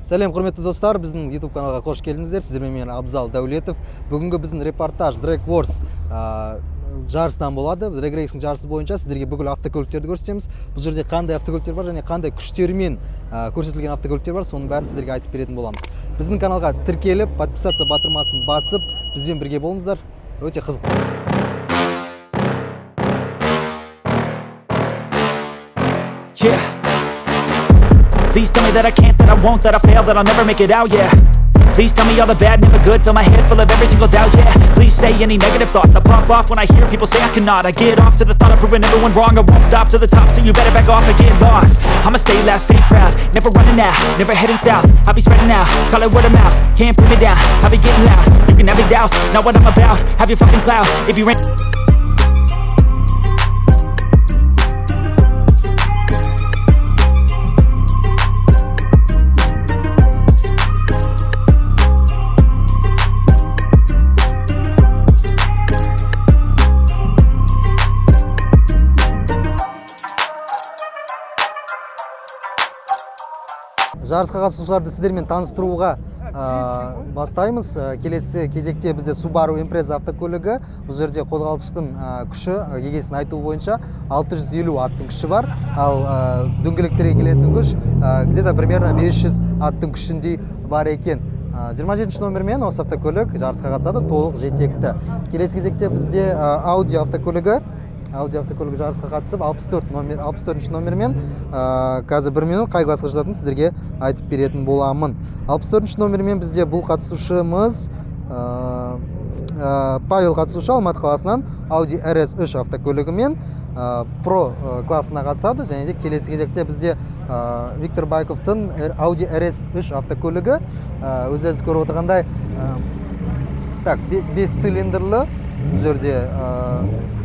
Сәлем, құрметті достар! Біздің YouTube каналға қош келдіңіздер. Сіздермен мен, Абзал Дәулетов. Бүгінгі біздің репортаж Drag Wars жарысынан болады. Drag Racing жарысы бойынша сіздерге бүкіл автокөліктерді көрсетеміз. Бұл жерде қандай автокөліктер бар және қандай күштерімен көрсетілген автокөліктер бар, соның бәрін сіздерге айтып беретін боламыз. Біздің каналға тіркеліп, подписаться батырмасын басып, бізбен бірге болыңыздар. Өте қызық. Yeah. Please tell me that I can't, that I won't, that I fail, that I'll never make it out, yeah. Please tell me all the bad, never good. Fill my head full of every single doubt, yeah. Please say any negative thoughts. I pop off when I hear people say I cannot. I get off to the thought of proving everyone wrong. I won't stop to the top, so you better back off and get lost. I'ma stay loud, stay proud. Never running out, never heading south. I'll be spreading out, call it word of mouth. Can't put me down, I'll be getting loud. You can have it douse, not what I'm about. Have your fucking clout, it be rain. Жарысқа қатысушыларды сіздермен таныстыруға бастаймыз. Келесі кезекте бізде Subaru Impreza автокөлігі. Бұл жерде қозғалтқыштың күші, егесінің айтуы бойынша, 650 аттың күші бар, ал дөңгелектерге келетін күш где-то примерно 500 аттың күшіндей бар екен. 27 номермен осы автокөлік жарысқа қатысады, толық жетекті. Келесі кезекте бізде Audi автокөлігі. Audi автокөлігі жарысқа қатысып, 64 номер, 64 номермен. Қазір бір минут, қай классқа жататынын сіздерге айтып беретін боламын. 64 номермен бізде бұл қатысушымыз Павел қатысушы, Алматы қаласынан, Audi RS3 автокөлігімен Pro классына қатысады. Және де келесі кезекте бізде Виктор Байковтың Audi RS3 автокөлігі. Өздеріңіз көріп отырғандай, так, бес цилиндрлі. Бұл жерде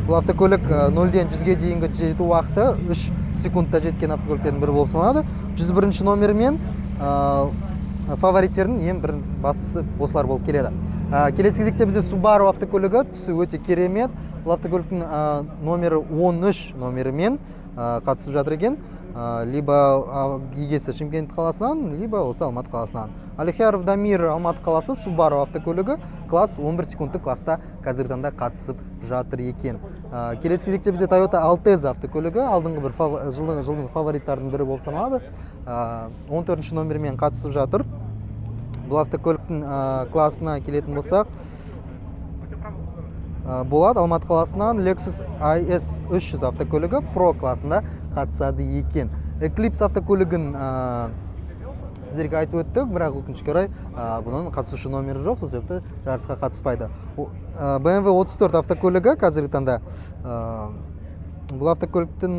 бұл автокөлік 0-ден 100-ге дейінгі жету уақыты 3 секундта жеткен автокөліктердің бірі болып саналады. 101 номермен фавориттердің ең бір бастысы осылар болып келеді. Келесі кезекте бізде Subaru автокөлігі, түсі өте керемет. Бұл автокөліктің номері 13 номерімен қатысып жатыр екен. Либо егесі Шымкент қаласынан, либо осы Алматы қаласынан. Алихияров Дамир, Алматы қаласы, Subaru автокөлігі, класс 11 секундтық класста қазіргі таңда қатысып жатыр екен. Келесі кезекте бізде Toyota Altezza автокөлігі, алдыңғы бір жылдың фавориттарының бірі болып саналады. 14 номермен қатысып жатыр. Бұл автокөліктің классына келетін болсақ, болады Алматы қаласынан Lexus IS 300 автокөлігі Pro классында қатысады екен. Eclipse автокөлігін сіздерге айтып өттік, бірақ өкінішке орай, бұның қатысушы номері жоқ, сол себепті жарысқа қатыспайды. BMW 34 автокөлігі қазіргі таңда, бұл автокөліктің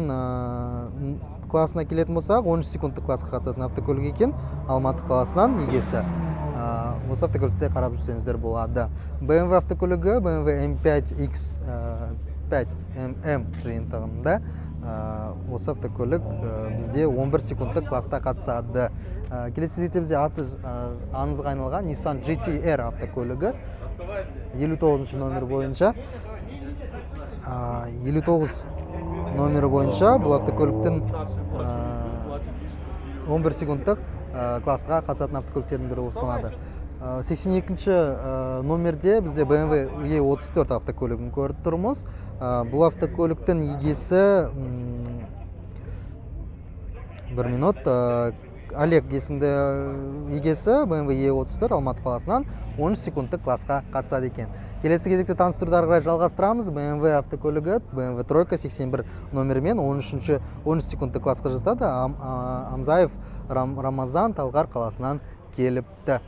классына келетін болсақ, 13 секундтық классқа қатысатын автокөлік екен, Алматы қаласынан егесі. Осы автокөлікте қарап жүрсеңіздер болады. BMW автокөлігі, BMW M5 X5 MM жиынтығында осы автокөлік бізде 11 секундтық класста қатысады. Келесі кезекте бізде аты аңызға айналған Nissan GT-R автокөлігі 59 номер бойынша, 59 номері бойынша бұл автокөліктің 11 секундтық классқа қатысатын автокөліктердің бірі болып саналады. 82 номерде бізде BMW E34 автокөлігін көріп тұрмыз. Бұл автокөліктің егесі, бір минут, Олег есімді егесі BMW E34, Алматы қаласынан, 13 секундтық классқа қатысады екен. Келесі кезекте таныстыруды ары қарай жалғастырамыз. BMW автокөлігі, BMW тройка 81 номерімен 13 13 секундтық классқа жатады. Амзаев Рамазан Талғар қаласынан келіпті.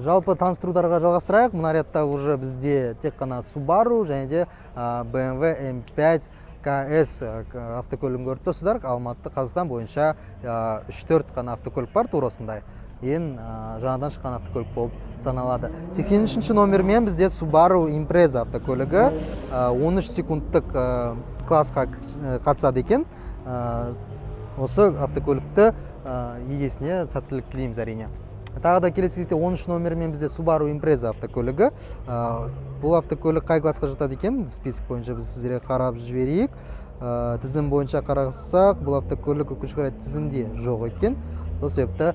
Жалпы таныстыруды ары қарай жалғастырайық. Мына рядта уже бізде тек қана Subaru және де BMW M5 KS автокөлігін көріп тұрсыздар. Алматы, Қазақстан бойынша 3-4 қана автокөлік бар тура осындай. Ең жаңадан шыққан автокөлік болып саналады. 83 номермен бізде Subaru Impreza автокөлігі 13 секундтық классқа қатысады екен. Осы автокөлікті егесіне сәттілік тілейміз, әрине. Тағы да келесі кезекте 13 номермен бізде Subaru Impreza автокөлігі. Бұл автокөлік қай классқа жатады екен? Список бойынша біз сіздерге қарап жіберейік. Тізім бойынша қарасақ, бұл автокөлік, өкінішке орай, тізімде жоқ екен. Сол себепті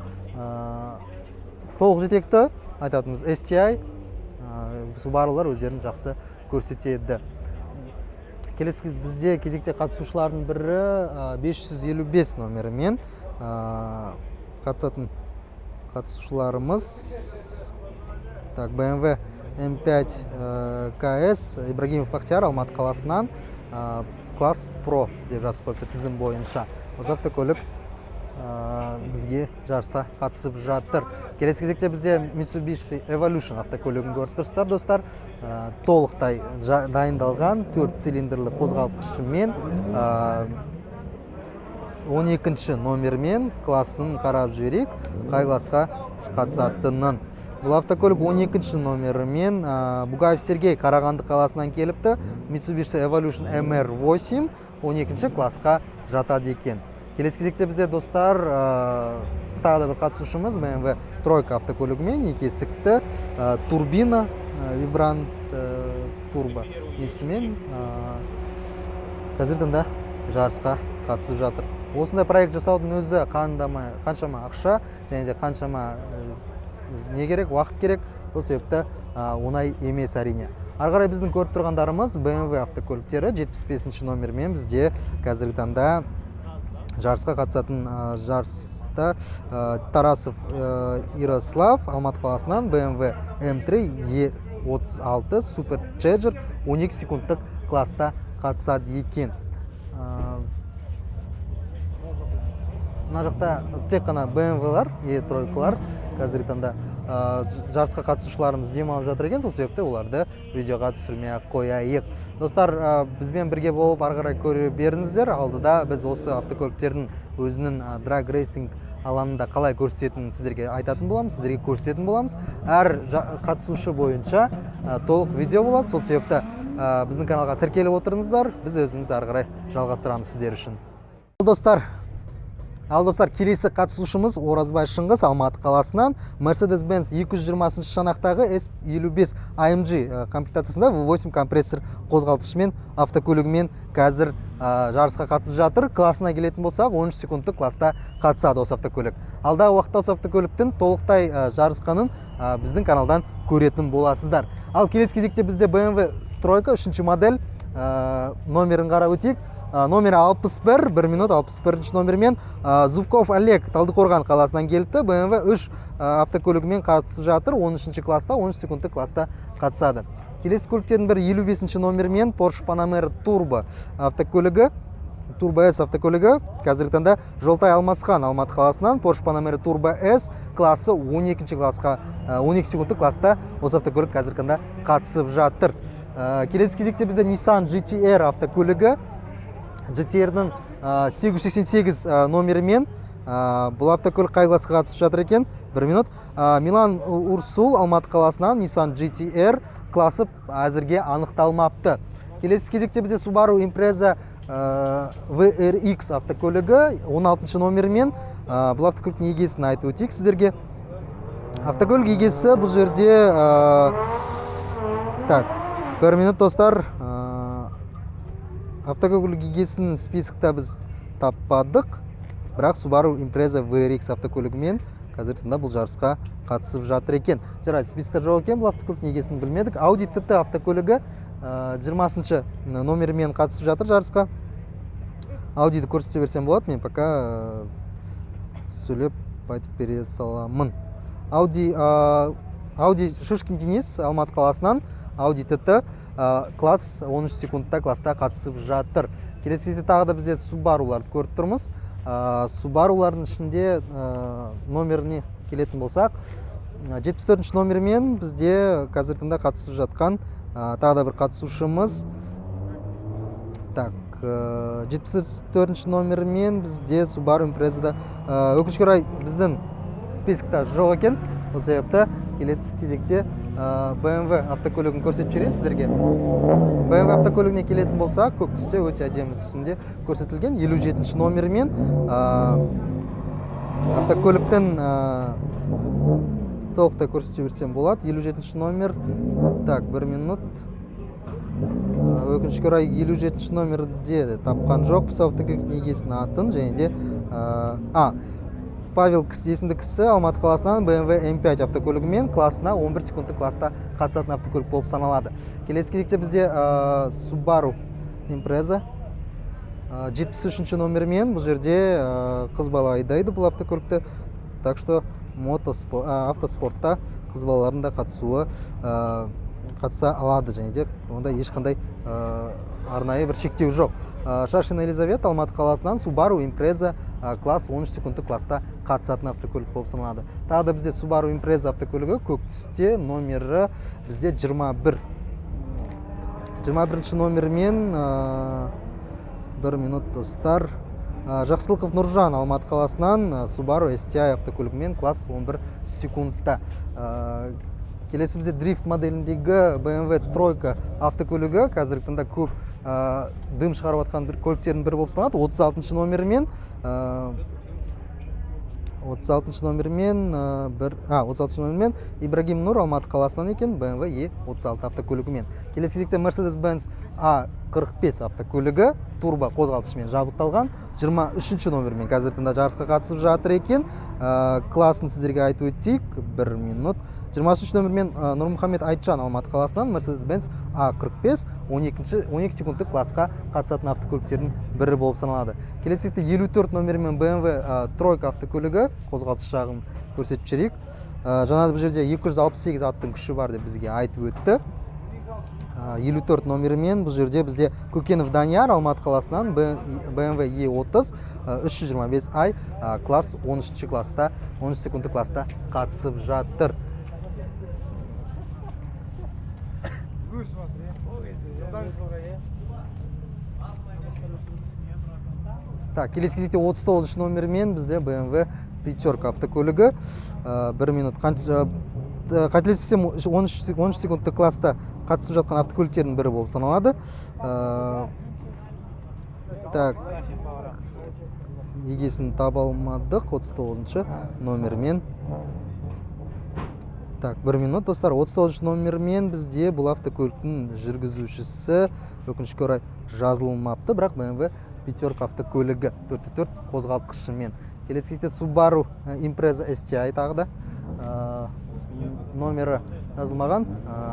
Толық жетекті айтатынымыз STI, Subaru'лар өздерін жақсы көрсетеді. Келесі бізде кезекте қатысушылардың бірі 555 номерімен қатысатын қатысушыларымыз. Так, BMW M5 KS, Ибрагимов Бақтияр, Алматы қаласынан, класс Pro деп жазып қойыпты тізім бойынша. Осы автокөлік бізге жарысқа қатысып жатыр. Келесі кезекте бізде Mitsubishi Evolution автокөлігін көріп тұрсыздар, достар. Толықтай дайындалған төрт цилиндрлі қозғалтқышымен, 12 номермен. Классын қарап жіберейік, қай классқа қатысатынын. Бұл автокөлік 12 номерімен Бугаев Сергей, Қарағанды қаласынан келіпті. Mitsubishi Evolution MR8 12 классқа жатады екен. Келесі кезекте бізде, достар, тағы да бір қатысушымыз BMW тройка автокөлігімен, екі есікті, турбина, вибрант, турбо несімен қазіргі таңда жарысқа қатысып жатыр. Осындай проект жасаудың өзі қаншама ақша және де қаншама не керек, уақыт керек. Сол себепті оңай емес, әрине. Ары қарай біздің көріп тұрғандарымыз BMW автокөліктері. 75 номермен бізде қазіргі таңда жарысқа қатысатын, жарыста Тарасов Ярослав, Алматы қаласынан, BMW M3 E36 Supercharger 12 секундтық класста қатысады екен. Мына жақта тек қана BMW-лар, E тройкалар. Қазіргі таңда жарысқа қатысушыларымыз демалып жатыр екен, сол себепті оларды видеоға түсірмей ақ қояйық. Достар, бізбен бірге болып, ары қарай көре беріңіздер. Алдыда біз осы автокөліктердің өзінің драг рейсинг алаңында қалай көрсететінін сіздерге айтатын боламыз, сіздерге көрсететін боламыз. Әр қатысушы бойынша толық видео болады. Сол себепті біздің каналға тіркеліп отырыңыздар. Біз өзіміз ары қарай жалғастырамыз сіздер үшін. Ал достар, келесі қатысушымыз Оразбай Шыңғыс, Алматы қаласынан, Mercedes-Benz 220 шанақтағы S55 AMG комплектациясында V8 компрессор қозғалтқышымен автокөлігімен қазір жарысқа қатысып жатыр. Классына келетін болсақ, 13 секундтық класста қатысады осы автокөлік. Алдағы уақытта осы автокөліктің толықтай жарысқанын біздің каналдан көретін боласыздар. Ал келесі кезекте бізде BMW тройка үшінші модель, номерін қарап өтейік. Номері 61, 1 минут, 61 номермен Зубков Олег, Талдықорған қаласынан келіпті. BMW 3 автокөлігімен қатысып жатыр. 13 класста, 13 секундтық класста қатысады. Келесі көліктердің бірі 55 номермен Porsche Panamera Turbo автокөлігі, Turbo S автокөлігі. Қазіргі таңда Жолтай Алмасхан, Алматы қаласынан, Porsche Panamera Turbo S классы 12 классқа, 12 секундтық класста осы автокөлік қазіргі таңда қатысып жатыр. Келесі кезекте бізде Nissan GTR автокөлігі. GTR-дің 888 номерімен бұл автокөлік қай классқа қатысып жатыр екен? Бір минут. Милан Урсул, Алматы қаласынан, Nissan GTR, классы әзірге анықталмапты. Келесі кезекте бізде Subaru Impreza WRX автокөлігі 16 номермен. Бұл автокөліктің егесін айтып өтейік сіздерге. Автокөлік егесі бұл жерде так, бір минут, достар. Автокөлік егесінің списокта біз таппадық, бірақ Subaru Impreza WRX автокөлігімен қазіргі таңда бұл жарысқа қатысып жатыр екен. Жарайды, списокта жоқ екен, бұл автокөліктің егесін білмедік. Audi TT автокөлігі 20 номерімен қатысып жатыр жарысқа. Audиді көрсете берсем болады, мен пока сөйлеп айтып бере саламын. Audi, Шишкин Денис, Алматы қаласынан, Audi TT класс 13 секундта класста қатысып жатыр. Келесі кезде тағы да бізде Субаруларды көріп тұрмыз. Субарулардың ішінде номеріне келетін болсақ, 74 номермен бізде қазіргі таңда қатысып жатқан тағы да бір қатысушымыз. Так, 74 номермен бізде Subaru Impreza'да өкінішке орай, біздің списокта жоқ екен. Сол себепті келесі кезекте BMW автокөлігін көрсетіп жіберейін сіздерге. BMW автокөлігіне келетін болсақ, көк түсте, өте әдемі түсінде көрсетілген 57 номермен автокөліктің толықтай көрсете берсем болады. 57 номер. Так, бір минут. Өкінішке орай, 57 номерде де тапқан жоқпыз автокөліктің егесінің атын және де Павел есімді кісі Алматы қаласынан BMW M5 автокөлігімен классына 11 секундтық класста қатысатын автокөлік болып саналады. Келесі кезекте бізде Subaru Impreza 73 номермен бұл жерде қыз бала айдайды бұл автокөлікті. Так что автоспортта қыз балалардың да қатысуы, қатыса алады және де онда ешқандай арнайы бір шектеу жоқ. Шашина Елизавета Алматы қаласынан Subaru Impreza класс 13 секундтық класста қатысатын автокөлік болып саналады. Тағы да бізде Subaru Impreza автокөлігі көк түсте, номері бізде 21. 21 номермен бір минут, достар. Жақсылықов Нұржан Алматы қаласынан Subaru STI автокөлігімен класс 11 секундта. Келесі бізде дрифт моделіндегі BMW тройка автокөлігі, қазіргі таңда көп дым шығарып жатқан бір көліктердің бірі болып саналады. 36 номермен 36 номермен бір а 36 номермен Ибрагим Нур Алматы қаласынан екен, BMW E36 автокөлігімен. Келесі кезекте Mercedes-Benz A45 автокөлігі турбо қозғалтқышымен жабдықталған, 23 номермен қазіргі таңда жарысқа қатысып жатыр екен. Классын сіздерге айтып өтейік, бір минут. 23 номермен Нұрмұхамед Айтжан Алматы қаласынан Mercedes-Benz A45 12 секундтық классқа қатысатын автокөліктердің бірі болып саналады. Келесі кезекте 54 номермен BMW тройка автокөлігі, қозғалтқыш жағын көрсетіп жіберейік. Жаңа бұл жерде 268 аттың күші бар деп бізге айтып өтті. 54 номерімен бұл жерде бізде Көкенов Данияр Алматы қаласынан BMW E30 325 i класс 13 класста, 13 секундтық класста қатысып жатыр. Өсіп жатыр, иә, жылдан жылға, иә. Так, келесі кезекте 39 номермен бізде BMW пятерка автокөлігі. Бір минут, қанша, қателеспесем, 13 секундтық класста қатысып жатқан автокөліктердің бірі болып саналады. Так, егесін таба алмадық 39 номермен. Так, бір минут, достар. 39 номермен бізде бұл автокөліктің жүргізушісі, өкінішке орай, жазылмапты, бірақ BMW пятерка автокөлігі 4x4 қозғалтқышымен. Келесі кезекте Subaru Impreza STI, тағы да номері жазылмаған.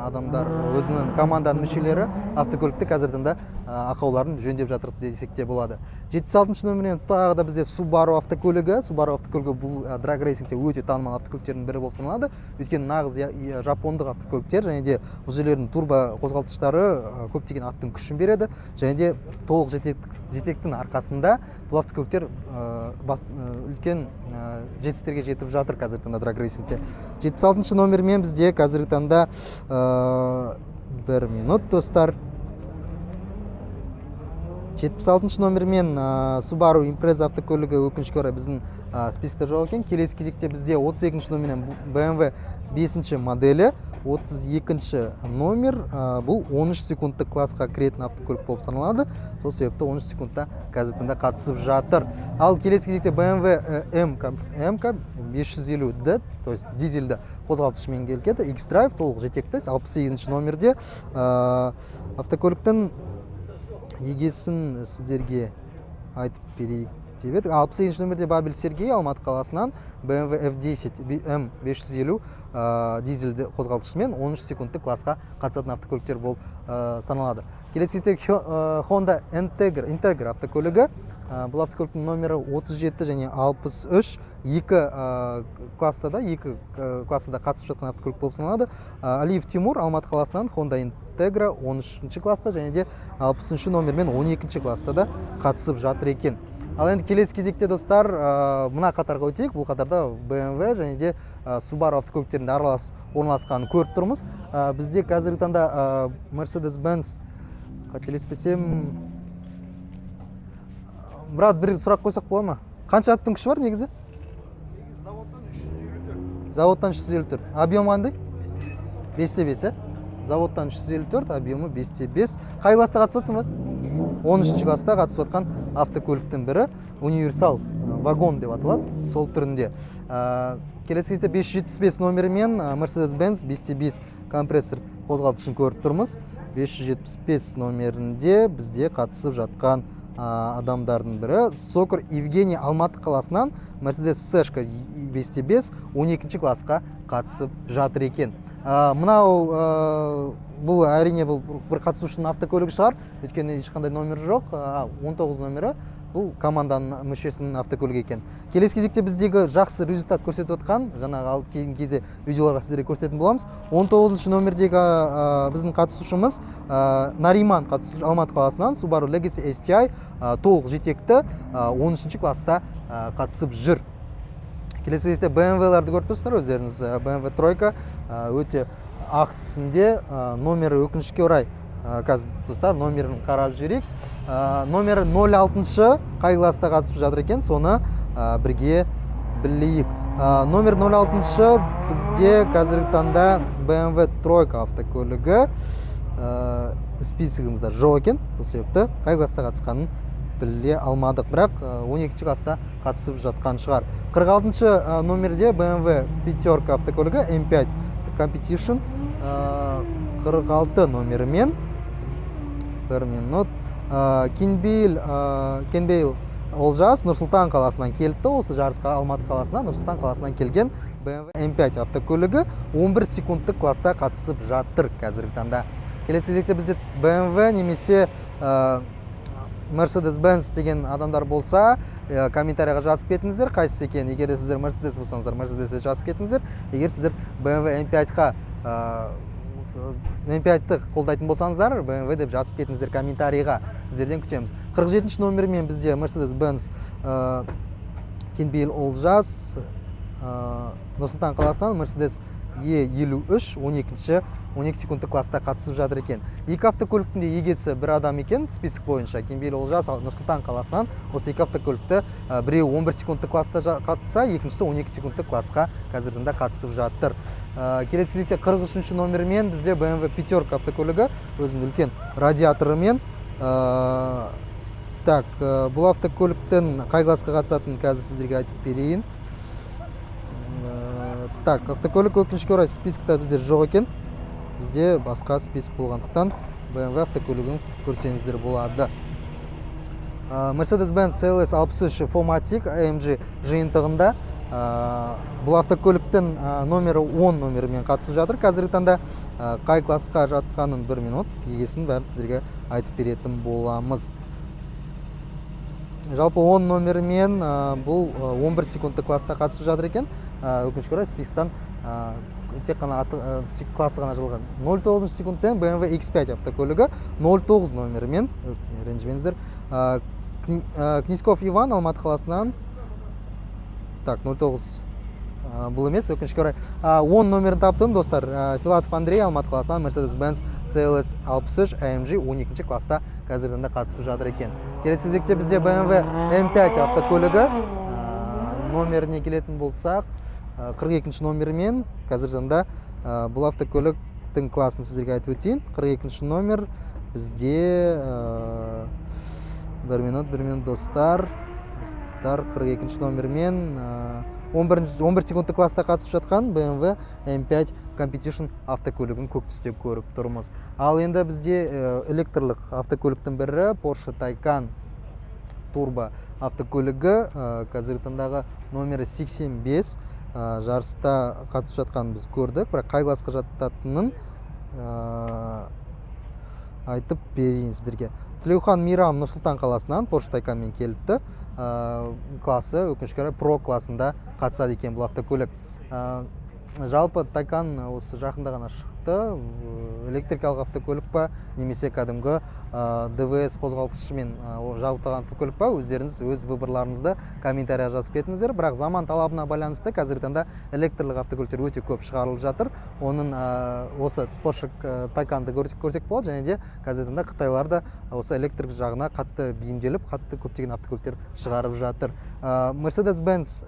Адамдар, өзінің команданың мүшелері автокөлікті қазіргі таңда ақауларын жөндеп жатыр десек те болады. 76 номермен тағы да бізде Subaru автокөлігі. Subaru автокөлігі бұл драг рейсингте өте танымал автокөліктердің бірі болып саналады, өйткені нағыз жапондық автокөліктер және де бұл жерлердің турбо қозғалтқыштары көптеген аттың күшін береді және де толық жетектің арқасында бұл автокөліктер үлкен жетістіктерге жетіп жатыр қазіргі таңда драг рейсингте. 76 номермен бізде қазіргі таңда бір минут, достар, 76 номермен Subaru Impreza автокөлігі, өкінішке орай, біздің списокте жоқ екен. Келесі кезекте бізде 32 номермен BMW 5 моделі, 32 номер, бұл 13 секундтық классқа кіретін автокөлік болып саналады. Сол себепті 13 секундта қазіргі таңда қатысып жатыр. Ал келесі кезекте BMW MK 550D, то есть дизельді қозғалтқышымен келеді, X-Drive, толық жетекті, 68 номерде. Автокөліктің егесін сіздерге айтып берейік деп едік. 68 номерде Бабель Сергей Алматы қаласынан BMW F10 M 550 дизельді қозғалтқышымен 13 секундтық классқа қатысатын автокөліктер болып саналады. Келесі кезекте Honda Integra автокөлігі. Бұл автокөліктің номері 37 және 63, екі класста да, екі класста да қатысып жатқан автокөлік болып саналады. Алиев Тимур Алматы қаласынан Honda Integra 13 класста және де 60 номермен 12 класста да қатысып жатыр екен. Ал енді келесі кезекте, достар, мына қатарға өтейік. Бұл қатарда BMW және де Subaru автокөліктерінің аралас орналасқанын көріп тұрмыз. Бізде қазіргі таңда Mercedes-Benz, қателеспесем, брат, бір сұрақ қойсақ бола ма? Қанша аттың күші бар негізі? Заводтан 354. Заводтан 354. Объемы қандай? 5 те 5, иә? Заводтан 354, объемы 5 те 5. Қай класста қатысып жатсың, брат? 13 класста қатысып жатқан автокөліктің бірі, универсал вагон деп аталады сол түрінде. Келесі кезде 575 номерімен Mercedes-Benz 5 те 5 компрессор қозғалтқышын көріп тұрмыз. 575 номерінде бізде қатысып жатқан адамдардың бірі Сокр Евгений, Алматы қаласынан, Мерседес Сэшка 5,5, 12 классқа қатысып жатыр екен. Мынау, бұл әрине, бұл бір қатысушының автокөлігі шығар, өйткені ешқандай номер жоқ. 19 номері бұл команданың мүшесінің автокөлігі екен. Келесі кезекте біздегі жақсы результат көрсетіп отқан, жаңағы алып келген кезде видеоларға сіздерге көрсететін боламыз, 19 номердегі біздің қатысушымыз Нариман, қатысушы, Алматы қаласынан, Subaru Legacy STI, толық жетекті, 13 класста қатысып жүр. Келесі кезекте BMW-ларды көріп тұрсыздар өздеріңіз. BMW тройка, өте ақ түсінде, номері, өкінішке орай, қазір, достар, номерін қарап жіберейік. Номері 06, қай класста қатысып жатыр екен, соны бірге білейік. Номер 06 бізде қазіргі таңда BMW тройка автокөлігі списогімізде жоқ екен. Сол себепті қай класста қатысқанын біле алмадық, бірақ 12 класста қатысып жатқан шығар. 46 номерде BMW пятерка автокөлігі, M5 Competition, 46 номерімен, бір минут, Кенбейл Олжас Нұр-Сұлтан қаласынан келіпті осы жарысқа. Алматы қаласынан, Нұр-Сұлтан қаласынан келген BMW M5 автокөлігі 11 секундтық класста қатысып жатыр қазіргі таңда. Келесі кезекте бізде BMW немесе Mercedes-Benz деген адамдар болса, комментарийға жазып кетіңіздер қайсысы екенін. Егер де сіздер Mercedes болсаңыздар, Mercedes деп жазып кетіңіздер. Егер сіздер BMW M5-қа, M5-ті қолдайтын болсаңыздар, BMW деп жазып кетіңіздер комментарийға, сіздерден күтеміз. 47 номермен бізде Mercedes-Benz, Кенбейіл Олжас, Нұр-Сұлтан қаласынан, Mercedes E53, 12 12 секундтық класста қатысып жатыр екен. Екі автокөліктің де егесі бір адам екен список бойынша, Кенбейіл Олжас, Нұр-Сұлтан қаласынан. Осы екі автокөлікті, біреуі 11 секундтық класста қатысса, екіншісі 12 секундтық классқа қазіргі таңда қатысып жатыр. Келесі кезекте 43 номермен бізде BMW пятерка автокөлігі өзінің үлкен радиаторымен. Так, бұл автокөліктің қай классқа қатысатынын қазір сіздерге айтып берейін. Так, автокөлік, өкінішке орай, спискта бізде жоқ екен. Бізде басқа список болғандықтан, BMW автокөлігін көрсеңіздер болады. Mercedes-Benz CLS 63 4MATIC AMG жиынтығында, бұл автокөліктің номері 10 номерімен қатысып жатыр қазіргі таңда. Қай классқа жатқанын, бір минут, егесін бәрін сіздерге айтып беретін боламыз. Жалпы 10 номерімен бұл 11 секундтық класста қатысып жатыр екен. Өкінішке орай, списоктан тек қана аты, классы ғана жазылған. 09 секундпен BMW X5 автокөлігі 09 номерімен, ренжімеңіздер. Князьков Иван, Алматы қаласынан. Так, 09 бұл емес, өкінішке орай. 10 номерін таптым, достар. Филатов Андрей, Алматы қаласынан, Mercedes-Benz CLS 63 AMG, 12 класста қазіргі таңда қатысып жатыр екен. Келесі кезекте бізде BMW M5 автокөлігі. Номеріне келетін болсақ, 42 номерімен қазіргі таңда, бұл автокөліктің классын сіздерге айтып өтейін. 42 номер бізде, бір минут, бір минут, достар. Достар, 42 номермен 11, 11 секундтық класста қатысып жатқан BMW M5 Competition автокөлігін көк түсте көріп тұрмыз. Ал енді бізде электрлік автокөліктің бірі Porsche Taycan Turbo автокөлігі, қазіргі таңдағы номері 85, жарыста қатысып жатқанын біз көрдік, бірақ қай классқа жататынын айтып берейін сіздерге. Тілеухан Мейрам Нұр-Сұлтан қаласынан Porsche Taycanмен келіпті. Классы, өкінішке орай, Pro классында қатысады екен бұл автокөлік. Жалпы Taycan осы жақында ғана шықты. Электрикалық автокөлік па немесе кәдімгі ДВС қозғалтқышымен жабдықталған автокөлік па, өздеріңіз өз выборларыңызды комментарийға жазып кетіңіздер. Бірақ заман талабына байланысты қазіргі таңда электрлік автокөліктер өте көп шығарылып жатыр. Оның осы Porsche Taycanды көрсек болады. Және де қазіргі таңда қытайлар да осы электрлік жағына қатты бейімделіп, қатты көптеген автокөліктер шығарып жатыр. Mercedes-Benz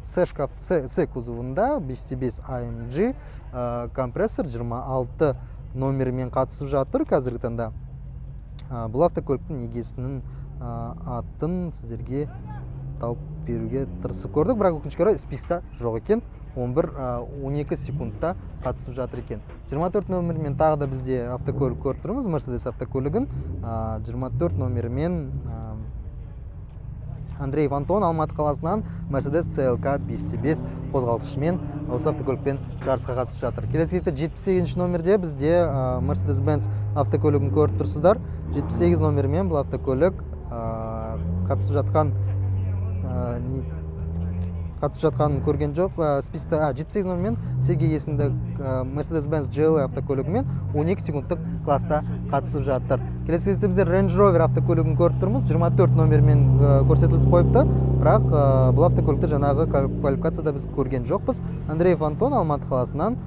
C-шка, C кузовында 5.5 AMG компрессор 26 номерімен қатысып жатыр қазіргі таңда. Бұл автокөліктің егесінің атын сіздерге тауып беруге тырысып көрдік, бірақ, өкінішке орай, спискта жоқ екен. 11, 12 секундта қатысып жатыр екен. 24 номермен тағы да бізде автокөлік көріп тұрмыз, Mercedes автокөлігін. 24 номерімен. Андреев Антон Алматы қаласынан Mercedes CLK 5.5 қозғалтқышымен осы автокөлікпен жарысқа қатысып жатыр. Келесі кезекте 78 номерде бізде Mercedes-Benz автокөлігін көріп тұрсыздар. 78 номермен бұл автокөлік қатысып жатқан қатысып жатқанын көрген жоқ. Списокта 78 номермен Сергей есімді Mercedes-Benz GLA автокөлігімен 12 секундтық класста қатысып жатыр. Келесі кезде бізде Range Rover автокөлігін көріп тұрмыз. 24 номермен көрсетіліп қойыпты, бірақ бұл автокөлікті жаңағы квалификацияда біз көрген жоқпыз. Андреев Антон Алматы қаласынан,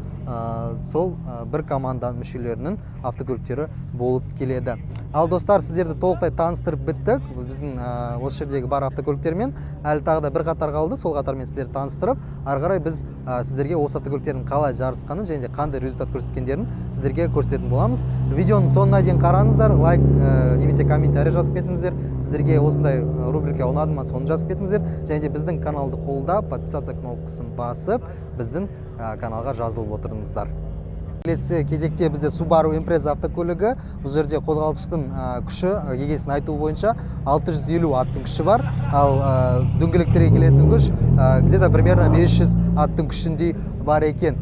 сол бір команданың мүшелерінің автокөліктері болып келеді. Ал, достар, сіздерді толықтай таныстырып біттік біздің осы жердегі бар автокөліктермен. Әлі тағы да бір қатар қалды, сол қатармен сіздерді таныстырып, ары қарай біз сіздерге осы автокөліктердің қалай жарысқанын және де қандай результат көрсеткендерін сіздерге көрсететін боламыз. Видеоның соңына дейін қараңыздар, лайк немесе комментарий жазып кетіңіздер. Сіздерге осындай рубрика ұнады ма, соны жазып кетіңіздер және де біздің каналды қолдап, подписаться кнопкасын басып, біздің каналға жазылып отырыңыздар. Келесі кезекте бізде Subaru Impreza автокөлігі. Бұл жерде қозғалтқыштың күші, егесінің айтуы бойынша, 650 аттың күші бар, ал дөңгелектерге келетін күш где-то примерно 500 аттың күшіндей бар екен.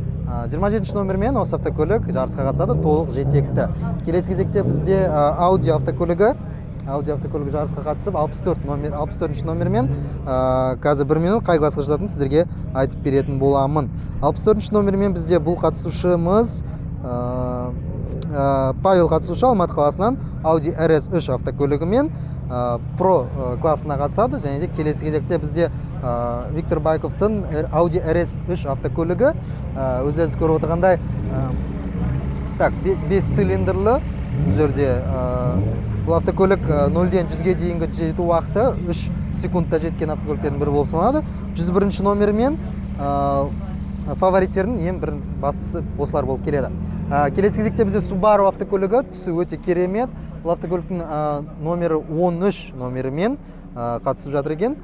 27 номермен осы автокөлік жарысқа қатысады, толық жетекті. Келесі кезекте бізде Audi автокөлігі. Audi автокөлігі жарысқа қатысып, 64 номер, 64 номермен. Қазір бір минут, қай классқа жататынын сіздерге айтып беретін боламын. 64 номермен бізде бұл қатысушымыз Павел қатысушы Алматы қаласынан Audi RS3 автокөлігімен Pro классына қатысады. Және де келесі кезекте бізде Виктор Байковтың Audi RS3 автокөлігі. Өздеріңіз көріп отырғандай, так, бес цилиндрлі. Бұл жерде бұл автокөлік 0-ден 100-ге дейінгі жету уақыты 3 секундта жеткен автокөліктердің бірі болып саналады. 101 номермен фавориттердің ең бір бастысы осылар болып келеді. Келесі кезекте бізде Subaru автокөлігі, түсі өте керемет. Бұл автокөліктің номері 13 номерімен қатысып жатыр екен.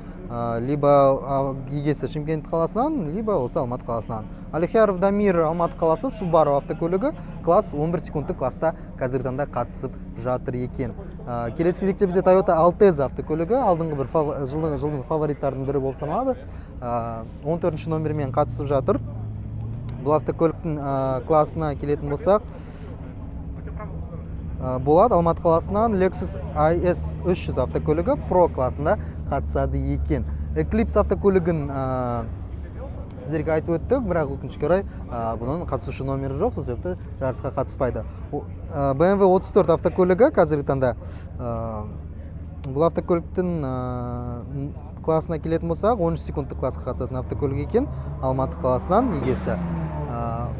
Либо егесі Шымкент қаласынан, либо осы Алматы қаласынан. Алихияров Дамир, Алматы қаласы, Subaru автокөлігі, класс 11 секундтық класста қазіргі таңда қатысып жатыр екен. Келесі кезекте бізде Toyota Altezza автокөлігі, алдыңғы бір жылдың фавориттарының бірі болып саналады. 14 номермен қатысып жатыр. Бұл автокөліктің классына келетін болсақ, Болат Алматы қаласынан Lexus IS 300 автокөлігі Pro классында қатысады екен. Eclipse автокөлігін сіздерге айтып өттік, бірақ өкінішке орай, бұның қатысушы номері жоқ, сол себепті жарысқа қатыспайды. BMW 34 автокөлігі қазіргі таңда, бұл автокөліктің классына келетін болсақ, 13 секундтық классқа қатысатын автокөлік екен. Алматы қаласынан егесі.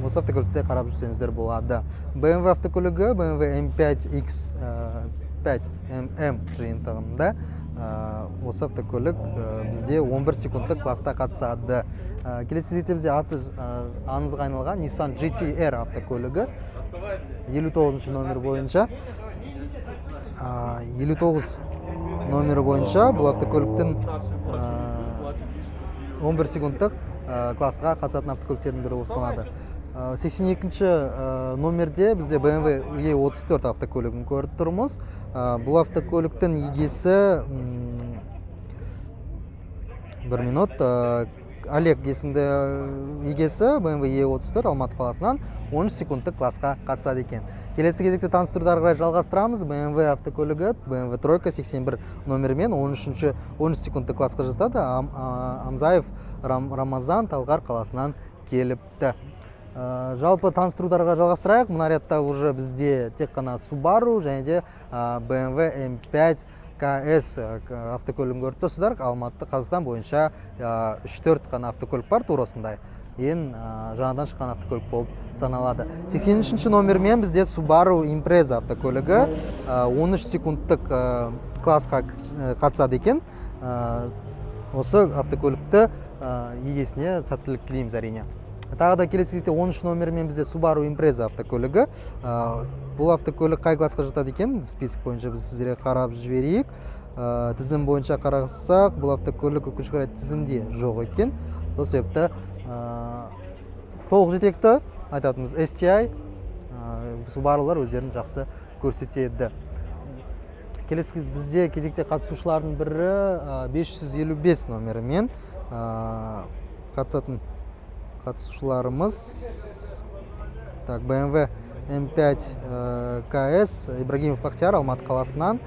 Осы автокөлікте қарап жүрсеңіздер болады. BMW автокөлігі, BMW M5 X5 MM жиынтығында осы автокөлік бізде 11 секундтық класста қатысады. Келесі кезекте бізде аты аңызға айналған Nissan GT-R автокөлігі 59 номер бойынша, 59 номері бойынша бұл автокөліктің 11 секундтық классқа қатысатын автокөліктердің бірі болып саналады. 82 номерде бізде BMW E34 автокөлігін көріп тұрмыз. Бұл автокөліктің егесі, бір минут, Олег есімді егесі BMW E34 Алматы қаласынан 13 секундтық классқа қатысады екен. Келесі кезекте таныстыруды ары қарай жалғастырамыз. BMW автокөлігі, BMW тройка 81 номерімен 13 13 секундтық классқа жатады. Амзаев Рамазан Талғар қаласынан келіпті. Жалпы таныстыруды ары қарай жалғастырайық. Мына рядта уже бізде тек қана Subaru және де BMW M5 КС автокөлігін көріп тұрсыздар. Алматы, Қазақстан бойынша 3-4 қана автокөлік бар тура осындай. Ең жаңадан шыққан автокөлік болып саналады. 83 номермен бізде Subaru Impreza автокөлігі 13 секундтық классқа қатысады екен. Осы автокөлікті егесіне сәттілік тілейміз, әрине. Тағы да келесі кезекте 13 номермен бізде Subaru Impreza автокөлігі. Бұл автокөлік қай классқа жатады екен? Список бойынша біз сіздерге қарап жіберейік. Тізім бойынша қарасақ, бұл автокөлік, өкінішке орай, тізімде жоқ екен. Сол себепті толық жетекті айтатынымыз STI, Subaruлар өздерін жақсы көрсетеді. Келесі бізде кезекте қатысушылардың бірі 555 номерімен қатысатын қатысушыларымыз. Так, BMW M5 KS, Ибрагимов Бақтияр, Алматы қаласынан,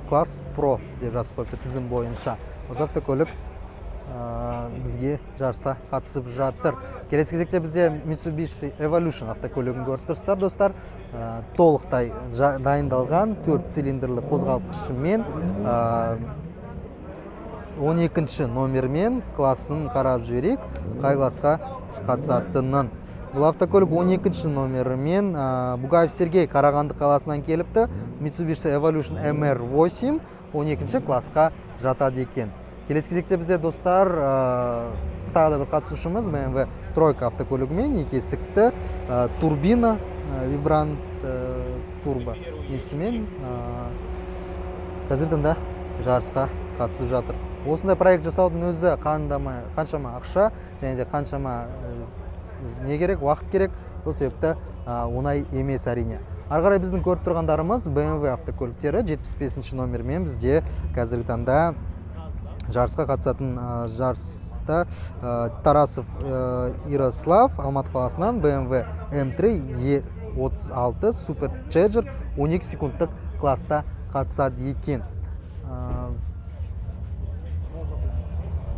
класс Pro деп жазып қойыпты тізім бойынша. Осы автокөлік бізге жарысқа қатысып жатыр. Келесі кезекте бізде Mitsubishi Evolution автокөлігін көріп тұрсыздар, достар. Толықтай дайындалған төрт цилиндрлі қозғалтқышымен, 12 номермен. Классын қарап жіберейік, қай классқа қатысатынын. Бұл автокөлік 12 номерімен Бугаев Сергей, Қарағанды қаласынан келіпті. Mitsubishi Evolution MR8 12 классқа жатады екен. Келесі кезекте бізде, достар, тағы да бір қатысушымыз BMW тройка автокөлігімен, екі есікті, турбина, вибрант, турбо несімен қазіргі таңда жарысқа қатысып жатыр. Осындай проект жасаудың өзі қаншама ақша және де қаншама не керек, уақыт керек. Сол себепті оңай емес, әрине. Ары қарай біздің көріп тұрғандарымыз BMW автокөліктері. 75 номермен бізде қазіргі таңда жарысқа қатысатын, жарыста Тарасов Ярослав, Алматы қаласынан, BMW M3 E36 Supercharger 12 секундтық класста қатысады екен.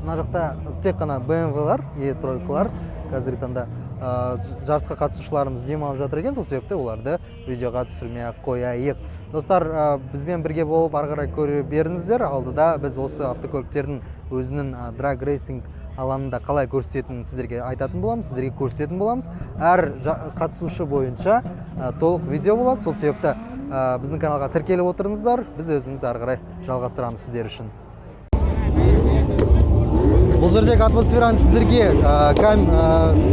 Мына жақта тек қана BMW-лар, E тройкалар. Қазіргі таңда жарысқа қатысушыларымыз демалып жатыр екен, сол себепті оларды видеоға түсірмей ақ қояйық. Достар, бізбен бірге болып, ары қарай көре беріңіздер. Алдыда біз осы автокөліктердің өзінің драг рейсинг алаңында қалай көрсететінін сіздерге айтатын боламыз, сіздерге көрсететін боламыз. Әр қатысушы бойынша толық видео болады. Сол себепті біздің каналға тіркеліп отырыңыздар. Біз өзіміз ары қарай жалғастырамыз сіздер үшін. Бұл жердегі атмосфераны сіздерге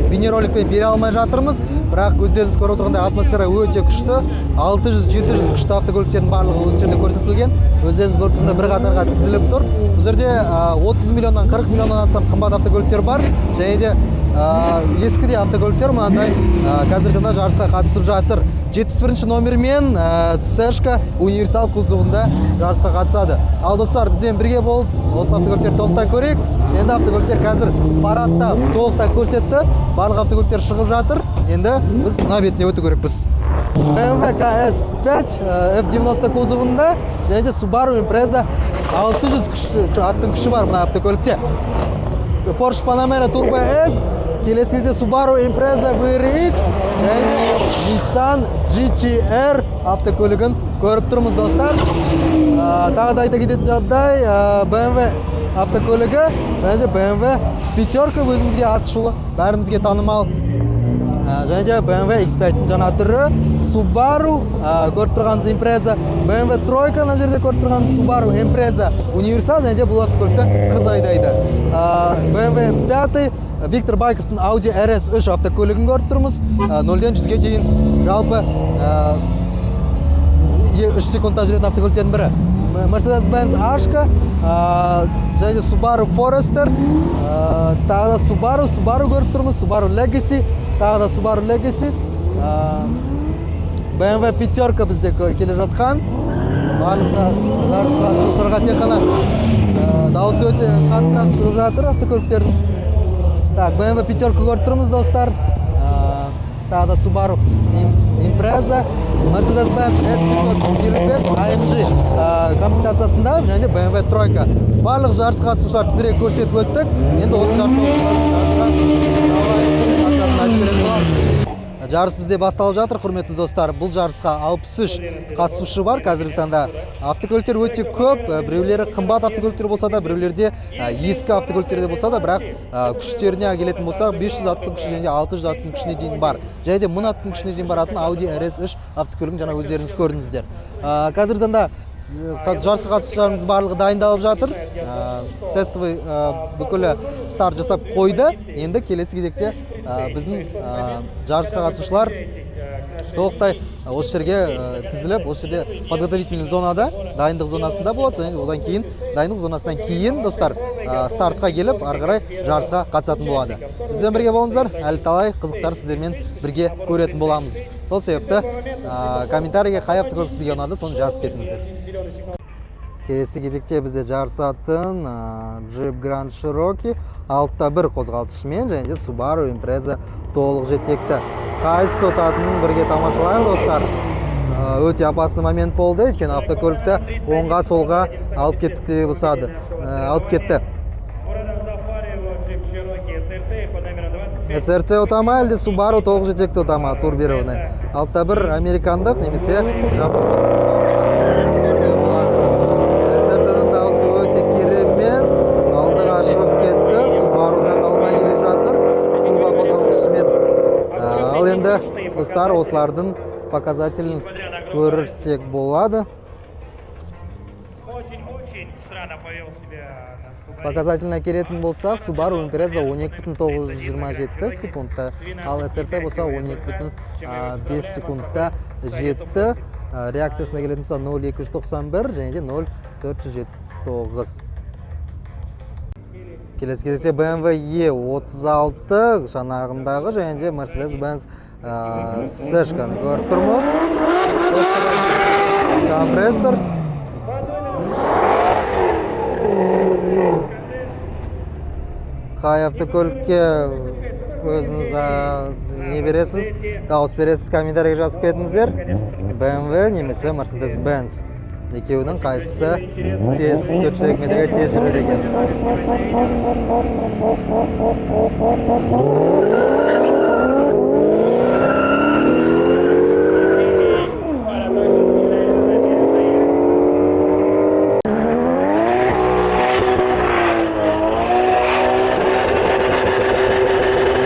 бейнероликпен бере алмай жатырмыз, бірақ өздеріңіз көріп отырғандай, атмосфера өте күшті. 600-700 күшті автокөліктердің барлығы осы жерде көрсетілген. Өздеріңіз көріп тұрғандай, бір қатарға тізіліп тұр. Бұл жерде 30 миллионнан, 40 миллионнан астам қымбат автокөліктер бар және де ескі де автокөліктер мынандай қазіргі таңда жарысқа қатысып жатыр. 71 номермен Сэшка универсал кузовында жарысқа қатысады. Ал, достар, бізбен бірге болып, осы автокөліктерді толықтай көрейік. Енді автокөліктер қазір парадта толықтай көрсетті, барлық автокөліктер шығып жатыр. Енді біз мына бетіне өту керекпіз. BMW KS5 F90 кузовында және де Subaru Impreza, 600 күш, аттың күші бар мына автокөлікте. Porsche Panamera Turbo S, келесі кезде Subaru Impreza WRX және Nissan GTR автокөлігін көріп тұрмыз, достар. Тағы да айта кететін жағдай, BMW автокөлігі және де BMW пятерка, өзімізге аты шулы, бәрімізге танымал. Және де BMW X5-тің жаңа түрі, Subaru, көріп тұрғанымыз Impreza, BMW тройка, мына жерде көріп тұрғанымыз Subaru Impreza универсал және де бұл автокөлікті қыз айдайды. BMW 5, Виктор Байковтың Audi RS3 автокөлігін көріп тұрмыз. 0-ден 100-ге дейін жалпы 3 секундта жүретін автокөліктердің бірі. Mercedes-Benz Ашка және де Subaru Forester, тағы да Subaru, Subaru көріп тұрмыз, Subaru Legacy, тағы да Subaru Legacy, BMW пятерка бізде келе жатқан. Барлық жарысқа қатысушыларға тек қана дауысы өте қаттырақ шығып жатыр автокөліктердің. Так, BMW пятерка көріп тұрмыз, достар. Тағы да Subaru Impreza, Mercedes-Benz S555 AMG комплектациясында және де BMW тройка. Барлық жарысқа қатысушыларды сіздерге көрсетіп өттік. Енді осы жарысқа қалай қатысатынын айтып беретін боламыз. Жарыс бізде басталып жатыр, құрметті достар. Бұл жарысқа 63 қатысушы бар қазіргі таңда. Автокөліктер өте көп. Біреулері қымбат автокөліктер болса да, біреулерде ескі автокөліктер де болса да, бірақ күштеріне келетін болсақ, 500 аттың күші және 600 аттың күшіне дейін бар. Және де 1000 аттың күшіне дейін баратын Audi RS3 автокөлігін жаңа өздеріңіз көрдіңіздер. Қазіргі таңда жарысқа қатысушыларымыз барлығы дайындалып жатыр. Тестовый бүкілі старт жасап қойды. Енді келесі кезекте біздің жарысқа қатысушылар толықтай осы жерге тізіліп, осы жерде подготовительный зонада, дайындық зонасында болады. Және одан кейін, дайындық зонасынан кейін, достар, стартқа келіп, ары қарай жарысқа қатысатын болады. Бізбен бірге болыңыздар, әлі талай қызықтар сіздермен бірге көретін боламыз. Сол себепті комментарийге қай автокөлік сізге ұнады, соны жазып кетіңіздер. Зеленый сигнал. Келесі кезекте бізде жарысатын Jeep Grand Cherokee 6.1 қозғалтқышымен және де Subaru Impreza толық жетекті. Қайсысы ұтатынын бірге тамашалайық, достар. Өте опасный момент болды, өйткені автокөлікті оңға солға алып кеттік деп ұсады. Алып кетті. Мурадом Зафареву, Jeep Cherokee SRT под номером 25. SRT ұта ма, әлде Subaru толық жетекті ұта ма турбированный? 6.1 американдық немесе жапондық көруге болады. SRT-ның дауысы өте керемет. Алдыға шығып кетті. Subaru да қалмай келе жатыр. Турбо қозғалтқышымен. Ал енді, достар, осылардың показателін көрсек болады. Очень-очень странно повел себя наш Subaru. Показательно келетін болсақ, Subaru Impreza 12,927 секундта, ал SRT болса 12,5 секундта жетті. Реакциясына келетін болса, 0,291 және де 0,479. Келесі кезекте BMW E36 жанағындағы және де Mercedes-Benz C-шканы көріп тұрмыз. Компрессор. Қай автокөлікке өзіңіз не бересіз, дауыс бересіз, комментарийге жазып кетіңіздер. BMW немесе Mercedes-Benz екеуінің қайсысы тез, 402 метрге тез жүреді екен? Пара также отправляется на перезаезд.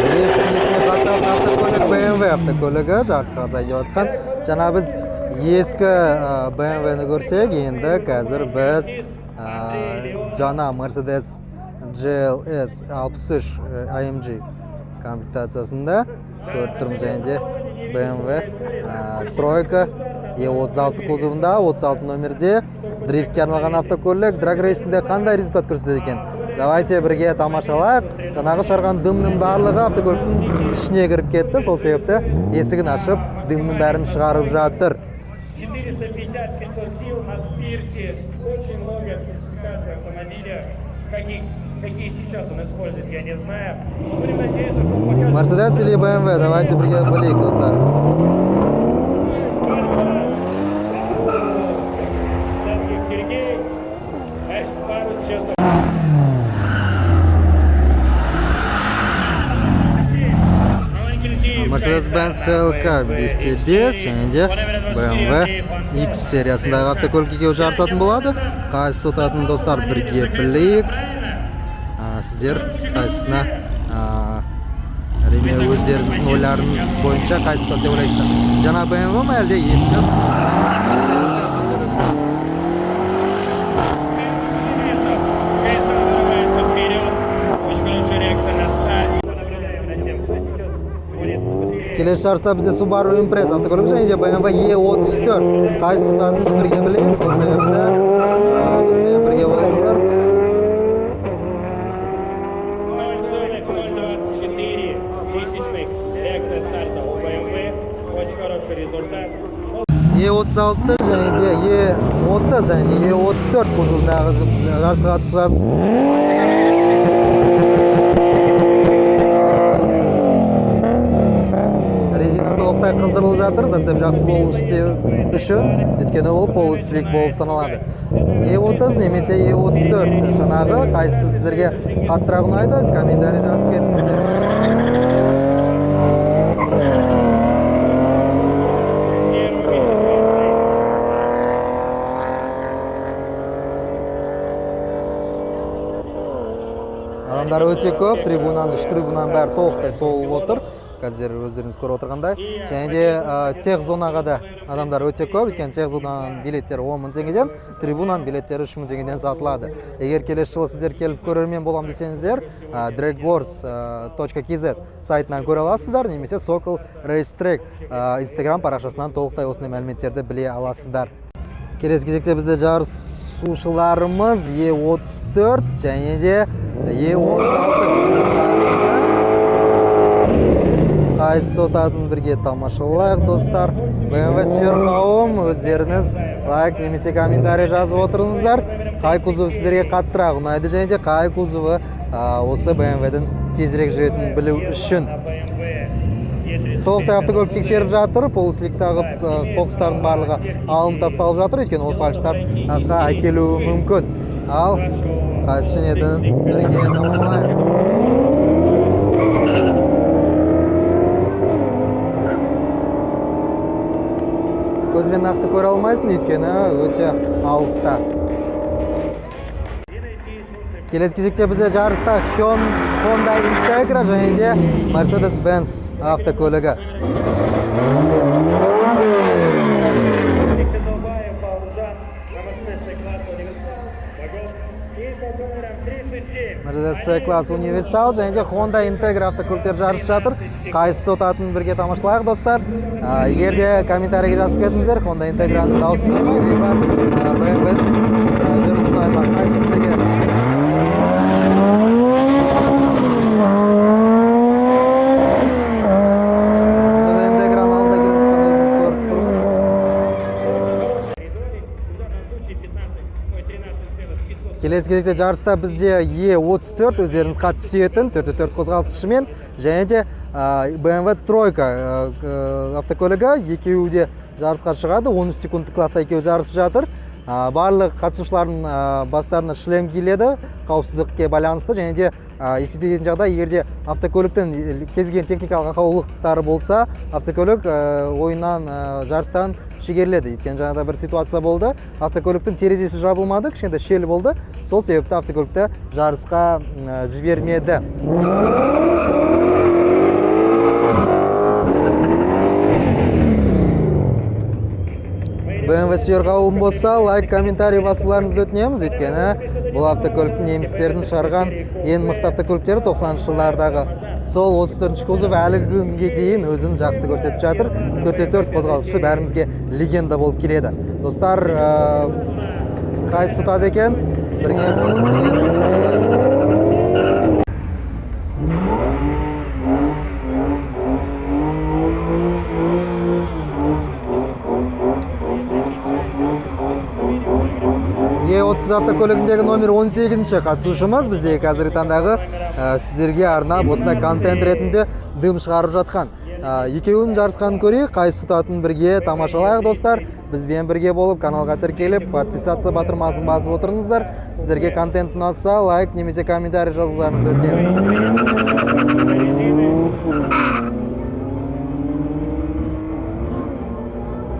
Дрифт несіне қатысатын автокөлік BMW автокөлігі жарысқа қатысайын деп жатқан. Жаңа біз ескі BMW-ні көрсек, енді қазір біз жаңа Mercedes GLS 63 AMG комплектациясында көріп тұрмыз және де BMW тройка E36 кузовында, 36 номерде дрифтке арналған автокөлік драг рейсінде қандай результат көрсетеді екен, давайте бірге тамашалайық. Жаңағы шығарған дымның барлығы автокөліктің ішіне кіріп кетті, сол себепті есігін ашып, дымның бәрін шығарып жатыр. 450-500 сил на спирте. Очень много спецификаций автомобиля. Какие сейчас он использует, я не знаю. Будем надеяться, что он покажет. Мерседес или BMW, давайте бірге білейік, достар. Долгих Сергей. Значит, пару сейчас. Mercedes-Benz CLK 5 және де BMW X сериясындағы автокөлік екеуі жарысатын болады. Қайсысы ұтатынын, достар, бірге білейік. Сіздер қайсысына, әрине, өздеріңіздің ойларыңыз бойынша қайсысы ұтады деп ойлайсыздар? Жаңа BMW ма, әлде ескі? Конечно, вырывается вперед. Очень хорошая реакция на старте. Наблюдаем над тем, кто сейчас будет быстрее. Келесі жарыста бізде Subaru Impreza автокөлігі және де BMW E34. Қайсысы ұтатынын бірге білейік. Сол себепті бізбен бірге болыңыздар. 0,024 тысячных реакция старта у BMW. Очень хороший результат. E36 және де E30 және E34 кузовындағы жарысқа қатысушыларымыз. Резина толықтай қыздырылып жатыр, зацеп жақсы болу үшін, өйткені ол полуслик болып саналады. E30 немесе E34 шанағы, қайсысы сіздерге қаттырақ ұнайды, комментарий жазып кетіңіздер. С нервами ситуацией. Адамдар өте көп, трибунаның, үш трибунаның бәрі толықтай толып отыр. Қазір өздеріңіз көріп отырғандай. Және де тех зонаға да адамдар өте көп, өйткені тех зонаның билеттері 10 мың теңгеден, трибунаның билеттері 3 мың теңгеден сатылады. Егер келесі жылы сіздер келіп көрермен болам десеңіздер, dragwars.kz сайтынан көре аласыздар немесе Sokol Racetrack Instagram парақшасынан толықтай осындай мәліметтерді біле аласыздар. Келесі кезекте бізде жарысушыларымыз E34 және де E36 кузовтарында. Қайсысы ұтатынын бірге тамашалайық, достар. BMW сүйер қауым, өздеріңіз лайк немесе комментарий жазып отырыңыздар. Қай кузов сіздерге қаттырақ ұнайды және де қай кузовы осы BMW-дің тезірек жүретінін білу үшін. На BMW E35. Толықтай автокөлік тексеріп жатыр, полуслик тағып, қоқыстардың барлығы алынып тасталып жатыр, өйткені ол фальштарға әкелуі мүмкін. Ал қайсы жеңетінін бірге тамашалайық. Көзбен нақты көре алмайсың, өйткені өте алыста. Келесі кезекте бізде жарыста Honda Integra және де Mercedes-Benz автокөлігі. Вадик Кызылбаев, Бауыржан, Намасте С-класс универсал, вагон и под номером 37. Mercedes C-класс универсал және де Honda Integra автокөліктері жарысып жатыр. Қайсысы ұтатынын бірге тамашалайық, достар. Егер де комментарийге жазып кетіңіздер, Honda Integra'ның дауысы ұнай ма, либо BMW-ның жүрісі ұнай ма? Қайсысы сіздерге? Honda Integra'ның алдында келе жатқанын өзіміз көріп тұрмыз. Очень хороший коридоре. В данном случае 15, ой, 13,500. Келесі кезекте жарыста бізде Е34 өздеріңіз қатты сүйетін 4x4 қозғалтқышымен және де BMW Тройка автокөлігі, екеуі де жарысқа шығады. 13 секундтық класста екеуі жарысып жатыр. Барлық қатысушылардың бастарына шлем киіледі қауіпсіздікке байланысты және де ескертетін жағдай, егер де автокөліктің кез келген техникалық ақаулықтары болса, автокөлік ойыннан, жарыстан шегеріледі. Өйткені жаңағыда бір ситуация болды, автокөліктің терезесі жабылмады, кішкентай шел болды, сол себепті автокөлікті жарысқа жібермеді. BMW сүйер қауым болса, лайк, комментарий басуларыңызды өтінеміз, өйткені бұл автокөліктің немістердің шығарған ең мықты автокөліктері 90 жылдардағы сол 34 кузов әлі күнге дейін өзін жақсы көрсетіп жатыр. 4x4 қозғалтқышы бәрімізге легенда болып келеді. Достар, қайсысы ұтады екен? Бірге болып, бірге. Е30 автокөлігіндегі номер 18-ші қатысушымыз бізде қазіргі таңдағы, сіздерге арнап осындай контент ретінде дым шығарып жатқан. Екеуінің жарысқанын көрейік, қайсысы ұтатынын бірге тамашалайық, достар. Бізбен бірге болып, каналға тіркеліп, подписаться батырмасын басып отырыңыздар. Сіздерге контент ұнаса, лайк немесе комментарий жазуларыңызды өтінеміз.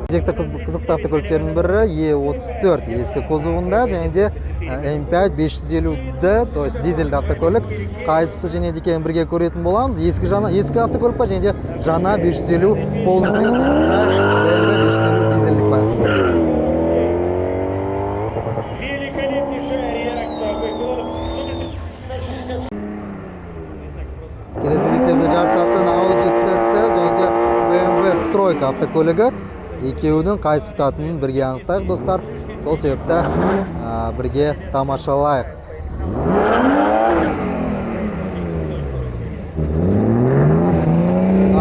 Кезекті қызықты автокөліктердің бірі Е34 ескі кузовында және де М5 550D, то есть дизельді автокөлік. Қайсысы жеңеді екенін бірге көретін боламыз. Ескі, жаңа, ескі автокөлік па және де жаңа 550 полный привод BMW 550 дизельдік па? Великолепнейшая реакция выхлоп. 166. Келесі кезекте бізде жарысатын Audi TT және де BMW Тройка автокөлігі. Екеуінің қайсы ұтатынын бірге анықтайық, достар. Сол себепті бірге тамашалайық.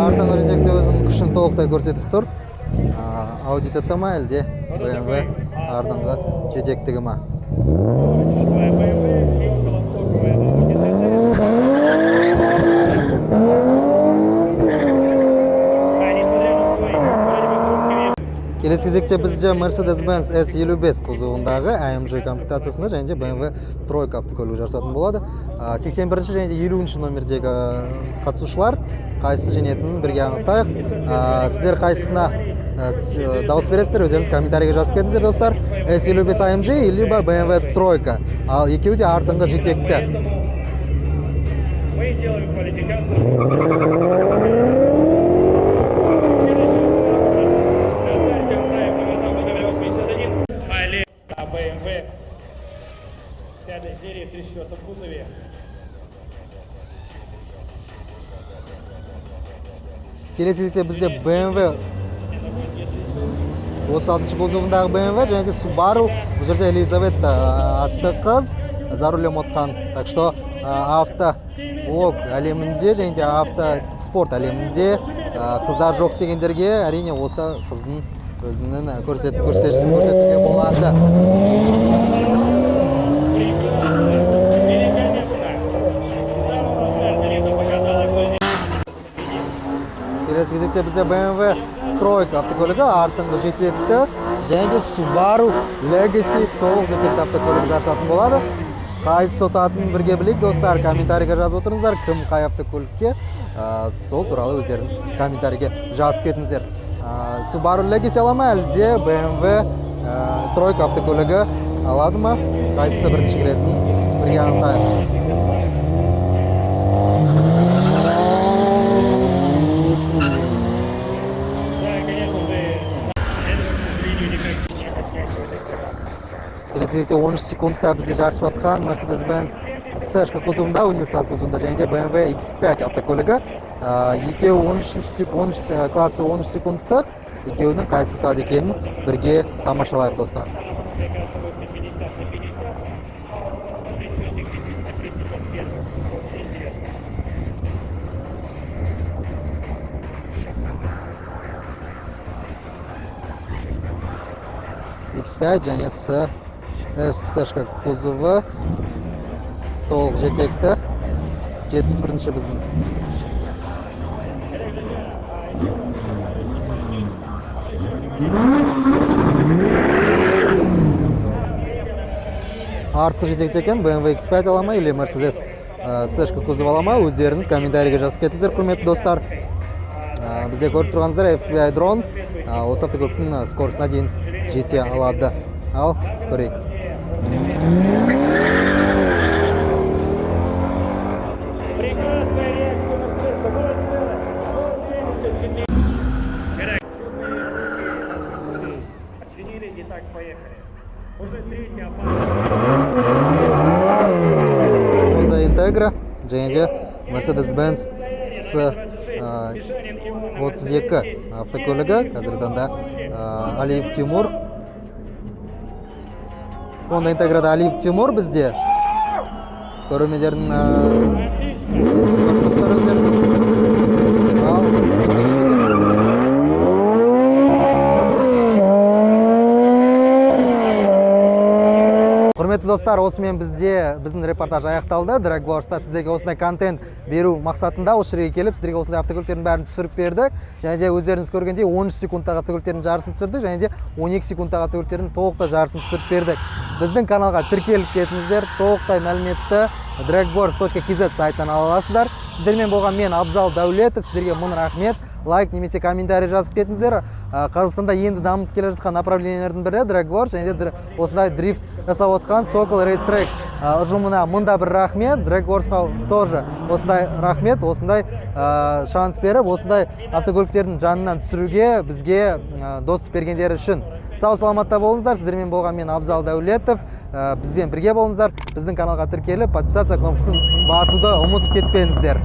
Артыңғы жетекте өзінің күшін толықтай көрсетіп тұр. Audi TT ма, әлде BMW артыңғы жетектігі ма? Лучшая BMW и околостоковая Audi TT. А, несмотря на свои вроде бы хрупкие Келесі кезекте бізде Mercedes-Benz S55 кузовындағы AMG комплектациясында және де BMW Тройка автокөлігі жарысатын болады. 81 және де 50 номердегі қатысушылар қайсысы жеңетінін бірге анықтайық. Сіздер қайсысына дауыс бересіздер, өздеріңіз комментарийге жазып кетіңіздер, достар. S55 AMG либо BMW Тройка. Ал екеуі де артыңғы жетекті. Мы делаем квалификацию. Следующий у нас на старте Рзаев Рамазан под номером 81. Олег на BMW пятой серии в 34 кузове. Келесі кезекте бізде BMW 36 кузовындағы BMW және де Subaru. Бұл жерде Елизавета атты қыз за рулем отқан. Так что Автоблог әлемінде және де автоспорт әлемінде қыздар жоқ дегендерге, әрине, осы қыздың өзінің көрсетуге болады. Прекрасно, великолепно. С самого старта Лиза показала, кто здесь. Келесі кезекте бізде BMW тройка автокөлігі артыңғы жетекті және де Subaru Legacy толық жетекті автокөлігі жарысатын болады. Қайсысы ұтатынын бірге білейік, достар. Комментарийге жазып отырыңыздар, кім қай автокөлікке, сол туралы өздеріңіз комментарийге жазып кетіңіздер. Subaru Legacy ала ма, әлде BMW тройка автокөлігі алады ма? Қайсысы бірінші келетінін бірге анықтайық. Да, конечно же, этого, к сожалению, никак не отнять у этой команды. Келесі кезекте 13 секундта бізде жарысып жатқан Mercedes-Benz S кузовында, универсал кузовында және де BMW X5 автокөлігі. Екеуі 13 13 классы 13 секундтық, екеуінің қайсысы ұтады екенін бірге тамашалайық, достар. Мне кажется, будет все 50 на 50. Посмотреть, кто из них действительно пресекет первым. Очень интересно. X5 және S S кузовы толық жетекті, 71-ші біздің. Итак, друзья, Артқы жетекте екен. BMW X5 ала ма или Mercedes S кузов ала ма, өздеріңіз комментарийге жазып кетіңіздер, құрметті достар. Бізде көріп тұрғаныңыздар, FPV дрон осы автокөліктің скоростына дейін жете алады. Ал көрейік. Прекрасная реакция Мерседеса. 0,074. Итак, чудные руки наших судей. Отчинили, и так поехали. Уже третья опасность. Honda Integra және де Mercedes-Benz S Мишанин Иван на 32 автокөлігі. Қазіргі таңда Алиев Тимур, Honda Integrада Алиев Тимур бізде көрермендердің Отлично. көріп тұрсыздар өздеріңіз. Ал құрметті достар, осымен бізде біздің репортаж аяқталды. Drag Wars'та сіздерге осындай контент беру мақсатында осы жерге келіп, сіздерге осындай автокөліктердің бәрін түсіріп бердік. Және де өздеріңіз көргендей, 13 секундтағы автокөліктердің жарысын түсірдік және де 12 секундтағы автокөліктердің толықтай жарысын түсіріп бердік. Біздің каналға тіркеліп кетіңіздер, толықтай мәліметті dragwars.kz сайтынан ала аласыздар. Сіздермен болған мен, Абзал Дәулетов, сіздерге мың рахмет. Лайк немесе комментарий жазып кетіңіздер. Қазақстанда енді дамып келе жатқан направлениелердің бірі Drag Wars және де осындай дрифт жасап отқан Сокол Race Track ұжымына мында бір рахмет. Drag Warsқа тоже осындай рахмет, осындай шанс беріп, осындай автокөліктердің жанынан түсіруге бізге доступ бергендері үшін. Сау саламатта болыңыздар. Сіздермен болған мен, Абзал Дәулетов. Бізбен бірге болыңыздар. Біздің каналға тіркеліп, подписаться кнопкасын басуды ұмытып кетпеңіздер.